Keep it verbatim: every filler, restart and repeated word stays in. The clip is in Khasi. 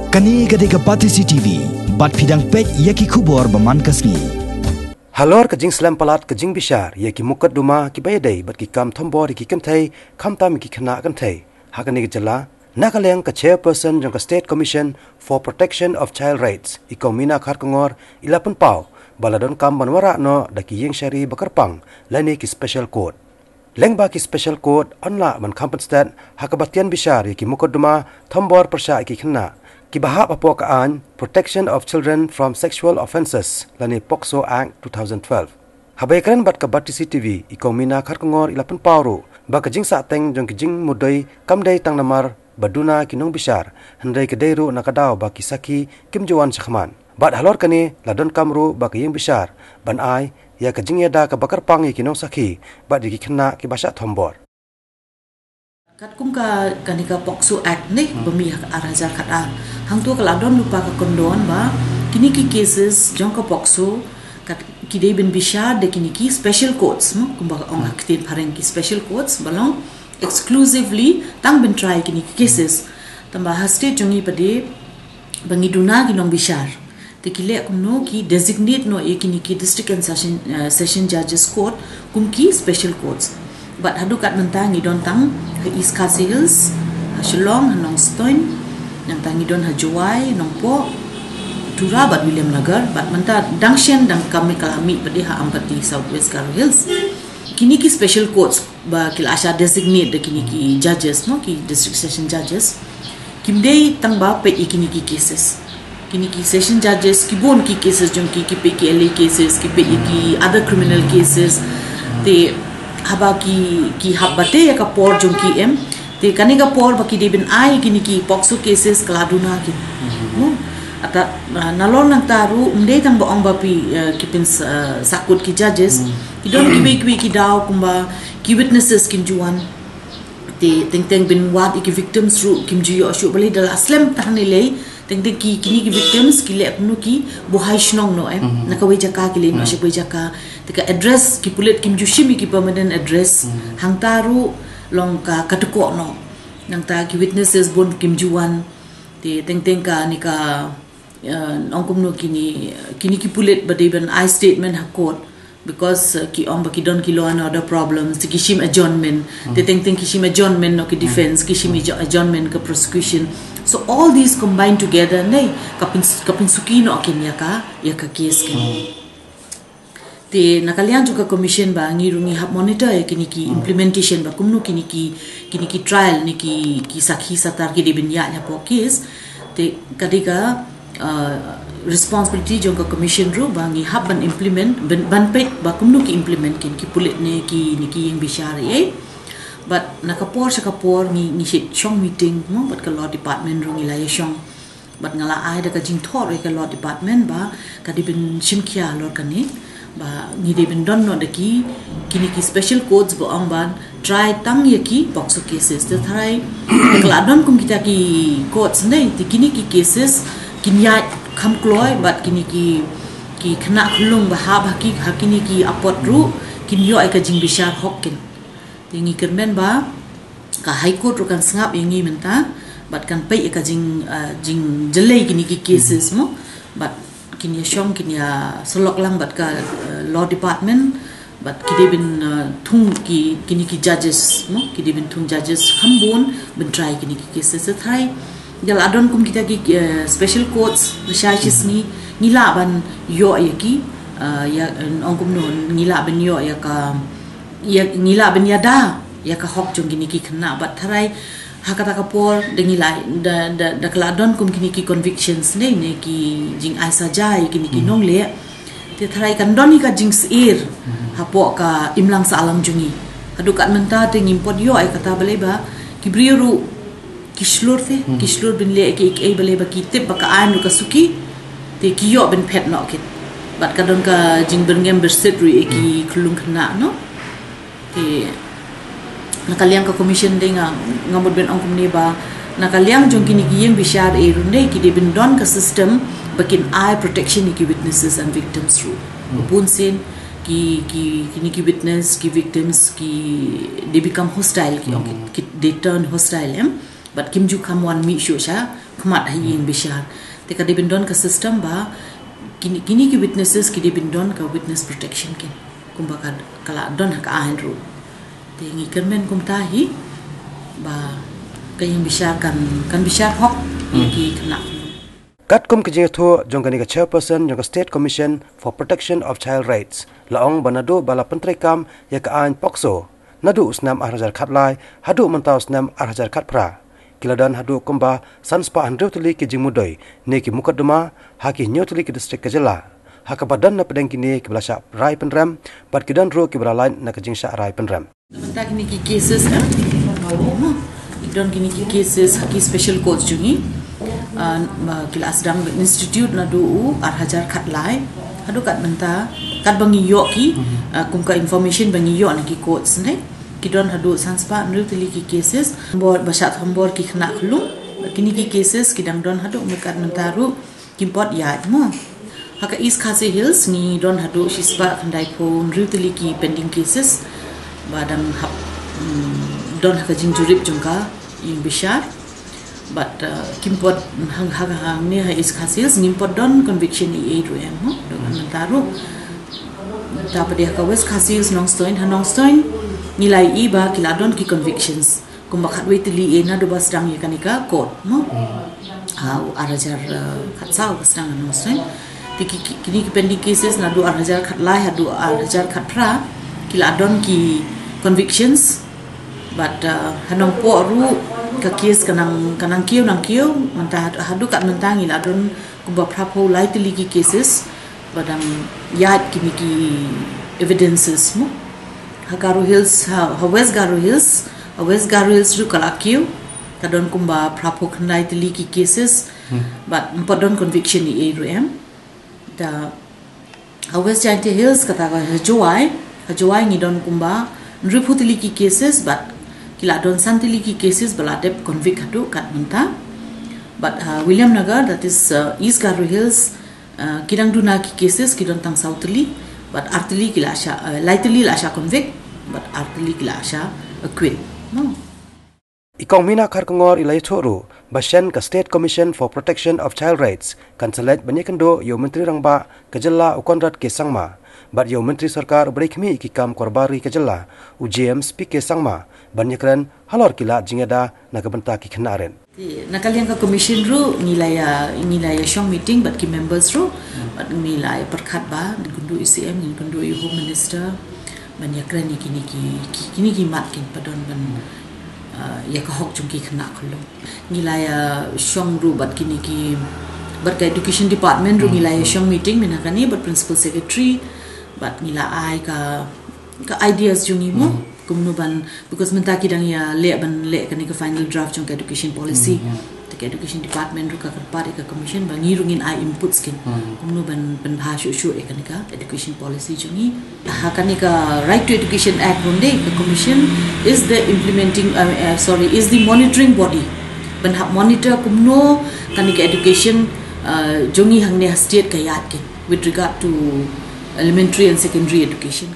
Kane ka dei ka Batesi T V, bad phi dang peit ïa ki khubor ba man ka sngi. Halor ka jingslem palat ka jingbishar ïa ki mukotduma kiba ïadei bad ki kam thombor ïa ki kynthei, khamtam ïa ki khynnah kynthei ha kane ka jylla, na ka liang ka chairperson jong ka State Commission for Protection of Child Rights, i Kong Meena Kharkongor, i la pynpaw ba la donkam ban wanrah noh da ki ïing shari ba kyrpang lane ki special court. Lyngba ki special court yn lah ban kham pynstet ha kaba tian bishar ïa ki mukotduma thombor pyrshah ïa ki khynnah kiba hap hapoh ka aiñ Protection of Children from Sexual Offences lane POCSO Act two thousand twelve. Haba ïakren bad ka Batesi T V, i Kong Meena Kharkongor i la pynpaw ruh ba ka jingsahteng jong ki jingmudui kam dei tang namar ba duna ki nongbishar, hynrei ka dei ruh na ka daw ba ki sakhi kim ju wan shakhmat. Bad halor kane la donkam ruh ba ka ïing bishar ban ai ïa ka jingïada kaba kyrpang ïa ki nongsakhi bad ïa ki khynnah kiba shah thombor. Katkum ka, kane ka POCSO Act ne, ba mih ha ka ar hajar khatar. Hangto ka la don lypa ka kyndon ba kine ki cases jong ka POCSO kat, ki dei ban bishar da kine ki special courts, mo, kumba ka ong ha ktien phareng ki special courts, ba long exclusively tang ban try kine ki cases. Tangba ha state jong ngi pat de ba ngi duna ki nongbishar. Te ki leh kumno, ki designate noh ïa kine ki District and Session, eh, Session Judges Court kum ki special courts. Bad haduh kat mynta ngi don tang ha East Khasi Hills, ha Shillong, ha Nongstoiñ, nangta ngi don ha Jowai, Nongpoh, Tura bad Williamnagar, bad mynta dang shen dang kam ka la mih pat de ha Ampati, South West Garo Hills. Kine ki special courts ba ki la shah designate da kine ki judges, mo, ki district session judges. Kim dei tang ba peit ïa kine ki cases. Kine ki session judges ki bun ki cases jong ki, ki peit ki L A cases, ki peit ïa ki other criminal cases. Te haba ki, ki hap bad te ïa ka por jong ki em. Te kane ka por ba ki dei ban ai kine ki POCSO cases ka la duna ki. Mo? Ata, ah, nalor nangta ruh, ym dei tang ba ong ba phi, eh, ki pyn, eh, sakut ki judges. Ki don kiwei kiwei ki daw kumba ki witnesses kin ju wan. Te teng teng ban wad ïa ki victims ruh kim ju ïoh shuh, balei da la slem tang hangne lei. Teng teng ki, kine ki victims ki leh kumno, ki buhai shnong noh, eh. Na kawei jaka ki leit noh sha kawei jaka. Te ka address ki pulit kim ju shim ïa ki permanent address. Hangta ruh long ka, ka dkoh noh. Nangta ki witnesses bun kim ju wan. Te teng teng kane ka, eh, ong kumno, kine, kine ki pulit ba dei ban ai statement ha court, because, eh, ki ong ba ki don ki law and order problems, te ki shim adjournment. Te teng teng ki shim adjournment noh ki defense, ki shim adjo-, adjournment ka prosecution. So all these combined together ne ka pyn, ka pynsuki noh kin ïa ka, ïa ka case kin. Te na ka liang jong ka commission ba ngi ruh ngi hap monitor ïa kine ki implementation ba kumno kine ki, kine ki trial ne ki, ki sakhi satar ki dei ban ïaid hapoh case. Te ka dei ka, uh, responsibility jong ka commission ruh ba ngi hap ban implement, ban, ban peit ba kumno ki implement kin ki pulit ne ki, ne ki ïing bishar ïa. Bad na ka por sha ka por ngi, ngi shait shong meeting mo bad ka law department ruh ngi la ïa shong. Bad nga la ai da ka jingthoh ïa ka law department ba ka dei ban shim khia halor kane. Ba ngi dei ban don noh da ki, kine ki special courts ba ong ban try tang ïa ki POCSO cases. Te tharai ka la don kum kita ki courts ne, te kine ki cases kin ïaid kham kloi bad kine ki, ki khynnah khyllung ba hap ha ki, ha kine ki apot ruh kin ïoh ïa ka jingbishar hok kin. Te ngi kyrmen ba ka High Court ruh kan sngap ïa ngi mynta bad kan peit ïa ka jing, ah, jingjlei kine ki cases mo, bad kin ïa shong, kin ïa sylloh lang bad ka, eh, law department bad ki dei ban, eh, thung ki, kine ki judges mo, ki dei ban thung judges kham bun ban try kine ki cases. Te tharai da la don kum kita ki, eh, special courts lashai shi sngi, ngi lah ban ïoh ïa ki, eh, ïa, ong kumno, ngi lah ban ïoh ïa ka, ïa, ngi lah ban ïada ïa ka hok jong kine ki khynnah. Bad tharai ha kata ka por da ngi la, da, da, da ka la don kum kine ki convictions ne, ne ki jingai saja ïa kine ki nongleh. Te tharai kan don ïa ka jingsyier hapoh ka imlang sahlang jong ngi. Haduh kat mynta te ngim pat ïoh ïa kata, balei ba ki briew ruh ki shlur te, ki shlur ban leh ïa kiei kiei, balei ba ki tip ba ka aiñ ruh ka suki. Te ki ïoh ban phet noh kit. Bad ka don ka jingbyrngem byrsit ruh ïa ki khyllung khynnah noh. Te na ka liang ka commission de nga, nga mut ban ong kumne ba na ka liang jong kine ki ïing bishar ei ruh de ki dei ban don ka system ba kin ai protection ïa ki witnesses and victims ruh. Bun sien ki, ki, kine ki witness, ki victims ki, they become hostile, ki ong ki, ki, they turn hostile, em. Bad kim ju kham wan mih shuh sha khmat ha ïing bishar. Te ka dei ban don ka system ba kine, kine ki witnesses ki dei ban don ka witness protection kin, kumba ka, ka la don ha ka aiñ ruh. Te ngi kyrmen kumta hi ba ka ïing bishar kan, kan bishar hok ïa ki khynnah. Katkum ka jingïathuh jong kane ka chairperson jong ka State Commission for Protection of Child Rights, la ong ba naduh ba la pyntreikam ïa ka aiñ POCSO naduh u snem ar hajar khatlai haduh mynta u snem ar hajar khatphra, ki la don haduh kumba san spah hynriew tylli ki jingmudui ne ki mukotduma ha ki hynñiew tylli ki district ka jylla, ha kaba don na pdeng kine kiba la shah rai pynrem bad ki don ruh kiba la lait na ka jingshah rai pynrem. Na bynta kine ki cases, eh, ki don kine ki cases ha ki special courts jong ngi, ah, ba ki la sdang institute naduh u ar hajar khatlai haduh kat mynta, kat ba ngi ïoh ki, ah, kum ka information ba ngi ïoh na ki courts ne, ki don haduh san spah hynriew tylli ki cases. Bor ba shah thombor ki khynnah khyllung, kine ki cases ki dang don haduh kat mynta ruh kim pat ïaid mo. Ha ka East Khasi Hills ngi don haduh shispah khyndaiphew hynriew tylli ki pending cases ba dang hap, mm, don ha ka jingjurip jong ka ïing bishar. Bad, uh, kim pat hang, hang, hangne ha East Khasi Hills ngim pat don conviction ei ei ruh em mo. Don mynta ruh. Te pat ha ka West Khasi Hills, Nongstoiñ, ha Nongstoiñ ngi la ïohi ba ki la don ki convictions kumba khatwei tylli eh naduh ba sdang ïa kane ka court mo. Ha u ar hajar, eh, khatsaw ba sdang ha Nongstoiñ. Te ki, ki, kine ki pending cases naduh ar hajar khatlai haduh ar hajar khatphra ki la don ki convictions. Bad, eh, ha Nongpoh ruh ka case ka nang, ka nang kiew nang kiew, mynta had-, haduh kat mynta ngi la don kumba phraphew lai tylli ki cases ba dang ïaid kine ki evidences mo. Ha Garo Hills, ha, ha West Garo Hills, ha West Garo Hills ruh ka la kiew, ka don kumba phraphew khyndai tylli ki cases, bad ym pat don conviction ei ei ruh em. Te ha West Jaintia Hills kata ka ha Jowai, ha Jowai ngi don kumba hynriewphew tylli ki cases, bad ki la don san tylli ki cases ba la dep convict haduh kat mynta. Bad ha Williamnagar, that is, uh, East Garo Hills, uh, ki dang duna ki cases ki don tang saw tylli, bad ar tylli ki la shah, uh, lai tylli la shah convict, bad ar tylli ki la shah acquit. No. I Kong Meena Kharkongor i la ïathuh ruh ba shen ka State Commission for Protection of Child Rights kan sa leit ban ïakynduh ïa u Myntri Rangbah ka jylla u Conrad K Sangma bad ïa u Myntri Sorkar uba dei khmih ïa ki kam kor bar ri ka jylla u James P K Sangma ban ïakren halor ki lad jingïada na ka bynta ki khynnah rit. Te na ka liang ka Commission ruh ngi la ïa, ngi la ïa shong meeting bad ki members ruh, bad ngi la ïa pyrkhat ba ngin kynduh ïa u C M, ngin kynduh ïa u Home Minister ban ïakren ïa kine ki, ki, kine ki mat kin ba don ban, uh, ïa ka hok jong ki khynnah khyllung. Ngi la ïa shong ruh bad kine ki, bad ka Education Department ruh ngi la ïa shong meeting mynta kane bad Principal Secretary, bad ngi la ai ka, ka ideas jong ngi mo. Kumno ban, because mynta ki dang ïa leh ban leh kane ka final draft jong ka Education Policy. Te ka Education Department ruh ka kyrpad ïa ka Commission ba ngi ruh ngin ai inputs kin. Kumno ban, ban pynbha shuh shuh ïa kane ka Education Policy jong ngi. Ha kane ka Right to Education Act ruh, ka Commission is the implementing, uh, uh, sorry, is the monitoring body. Ban hap monitor kumno kane ka education, uh, jong ngi hangne ha state ka ïaid kin with regard to elementary and secondary education.